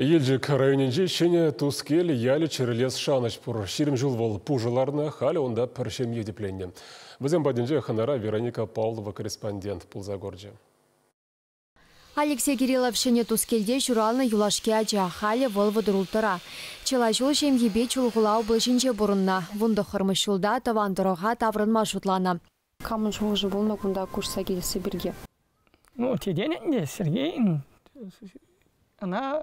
Елчӗк районӗнчи Ҫӗнӗ Тускел ялӗ чӗрӗлес шанӑҫ пур. 20 ҫул вӑл пушӑ ларнӑ, халӗ унта пӗр ҫемье тӗпленнӗ. Вӗсем патӗнче хӑнара Вероника Павлова корреспондент пулса курчӗ. Алексей Кириллов Ҫӗнӗ Тускелте ҫуралнӑ юлашки ача. Халӗ вӑл 36-ра. Чылай ҫул ҫемйипе Чулхула облаҫӗнче пурӑннӑ. 19-мӗш ҫулта тӑван тӑрӑха таврӑнма шутланӑ. Камӑн шухӑшӗ пулнӑ кунта куҫса килесси пирки? Ну, тетен ӗнтӗ Сергей ӑна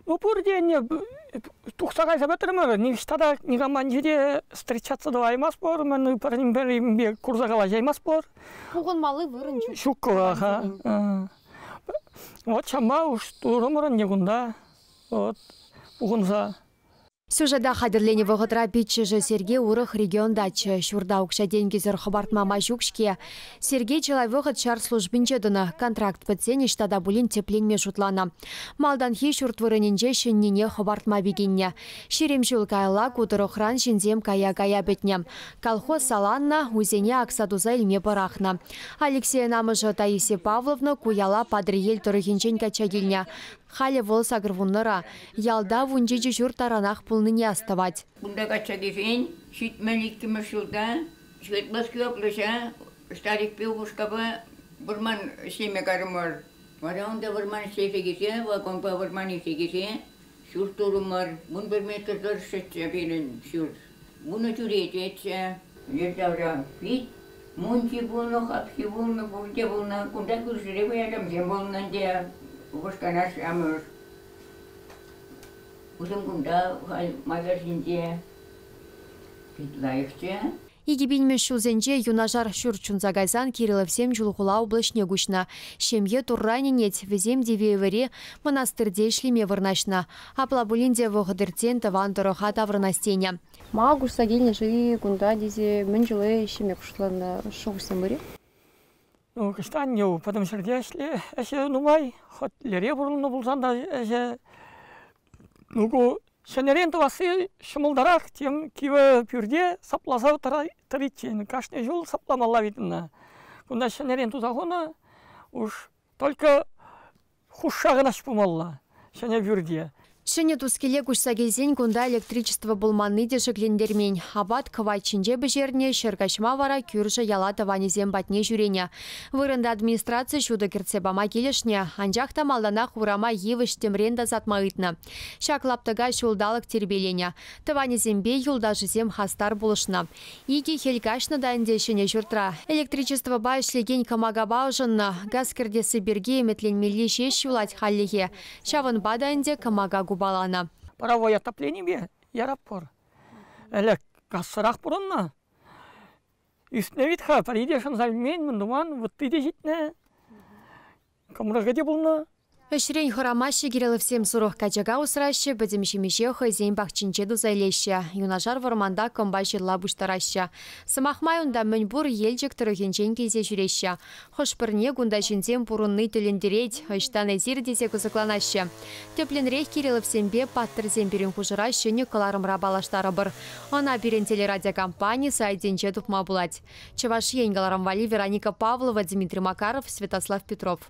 ну пурте ӗнтӗ тухса кайса пӗтрӗмӗр. Ниҫта та никампа те встречаться тӑваймастпӑр, мӗн пӗр-пӗринпе курса калаҫаймастпӑр. Пухӑнмалли вырӑн ҫук. Ҫук-ха. Вот ҫавӑнпа уж турӑмӑр ӗнтӗ кунта. Вот пухӑнса. Сюжета хатӗрленӗ вӑхӑтра пиччӗшӗ Сергей урӑх регионтаччӗ. Ҫурта укҫа-тенкӗсӗр хӑпартма май ҫук-ҫке. Сергей чылай вӑхӑт ҫар службинче тӑнӑ. Контракт пӗтсен ӑҫта та пулин тӗпленме шутланӑ. Малтанхи ҫурт вырӑнӗнче ҫӗннине хӑпартма пикеннӗ. 20 ҫул каялла ку тӑрӑхран ҫынсем кая-кая пӗтнӗ. Колхоз саланнӑ, уйсене акса-туса илме пӑрахнӑ. Алексейӑн амӑшӗ Таисия Павловна ку яла Патӑрьел тӑрӑхӗнчен качча килнӗ. Халӗ вӑл 80-ра. Ялта 17 ҫурт таранах пулнине астӑвать. Кунта качча килсен 72-мӗш ҫулта Свердловски облаҫа старикпе упӑшкапа вӑрман ӗҫлеме карӑмӑр. Вара унта вӑрман ӗҫлесе килсе, вагонпа вӑрман илсе килсе ҫурт турӑмӑр. 11 метр тӑршшӗччӗ пирӗн ҫурт. 10 чӳречеччӗ. Йӗри-тавра пит мунчи пулнӑ, хапхи пулнӑ, пурте пулнӑ. Кунта кӳршӗре пуякансем пулнӑ ӗнтӗ. Упӑшкана ҫамрӑк. Вӗсем кунта халь масар ҫинче пит лайӑхчӗ. 2000-мӗш ҫулсенче юнашар ҫурт ҫунса кайсан Кирилловсем Чулхула облаҫне куҫнӑ. Ҫемье Турра ӗненет, вӗсем Дивеевӑри мӑнастырте ӗҫлеме вырнаҫнӑ. Апла пулин те вӑхӑт иртсен тӑван тӑрӑха таврӑнас тенӗ. Ма куҫса килнӗ-ши кунта тесе мӗн чуле ӗҫлеме пуҫланӑ шухӑшсем пур-и? Ну, кӑштан пӗтӗм ҫӗрте ӗҫле, ӗҫӗ нумай, хӑть лере пурӑннӑ пулсан та ӗҫӗ. Ну, ку ҫӗнӗрен тӑвасси ҫӑмӑлтарах, тем кивӗ пӳрте сапласа тӑриччен. Кашни ҫул сапламалла вит ӑна. Кунта ҫӗнӗрен туса хунӑ, уж только хушша кӑна пымалла ҫӗнӗ пӳрте. Ҫӗнӗ Тускеле куҫса килсен кунта электричество пулманни те шиклентермен. Апат кӑвайт ҫинче пӗҫернӗ, ҫӗр каҫма вара кӳршӗ яла тӑванӗсем патне ҫӳренӗ. Вырӑнта администраци ҫутӑ кӗртсе пама килӗшнӗ, анчах та малтанах урама йывӑҫ тӗмрен тасатма ыйтнӑ. Ҫак лаптӑка ҫулталӑк тирпейленӗ. Тӑванӗсемпе юлташӗсем хастар пулӑшнӑ. Икӗ хӗл каҫнӑ та ӗнтӗ ҫӗнӗ ҫуртра. Электричествӑпа ӗҫлекен кӑмакапа ӑшӑннӑ. Газ кӗртесси пирки ӗмӗтленмелли ҫеҫ юлать хальлӗхе. Ҫавӑнпа та ӗнтӗ кӑмака купаланӑ. Паровой отопленипе ярап пур. Ӗлӗк газсӑрах пурӑннӑ. Ӳснӗ вит-ха, пӗри те шӑнса илмен, мӗн туман, вутти те ҫитнӗ, кӑмрӑкӗ те пулнӑ. Ӗҫрен хӑрамаҫҫӗ Кирилловсем, сурӑх качака усраҫҫӗ, пӗтӗм ҫимӗҫе хӑйсен пахчинче туса илеҫҫӗ. Юнашар вӑрманта кӑмпа-ҫырла пуҫтараҫҫӗ. Сӑмах май, унта мӗнпур Елчӗк тӑрӑхӗнчен килсе ҫӳреҫҫӗ. Хӑш-пӗрне кунта ҫынсем пурӑнни тӗлӗнтерет, ӑҫтан эсир тесе кӑсӑкланаҫҫӗ. Тӗплӗнрех Кирилловсемпе паттӑрсем пирӗн хушӑра ҫӗнӗ кӑларӑмра паллаштарӑпӑр. Ӑна пирӗн телерадиокомпани сайтӗнче тупма пулать. Чӑваш Ен кӑларӑм валли Вероника Павлова, Дмитрий Макаров, Святослав Петров.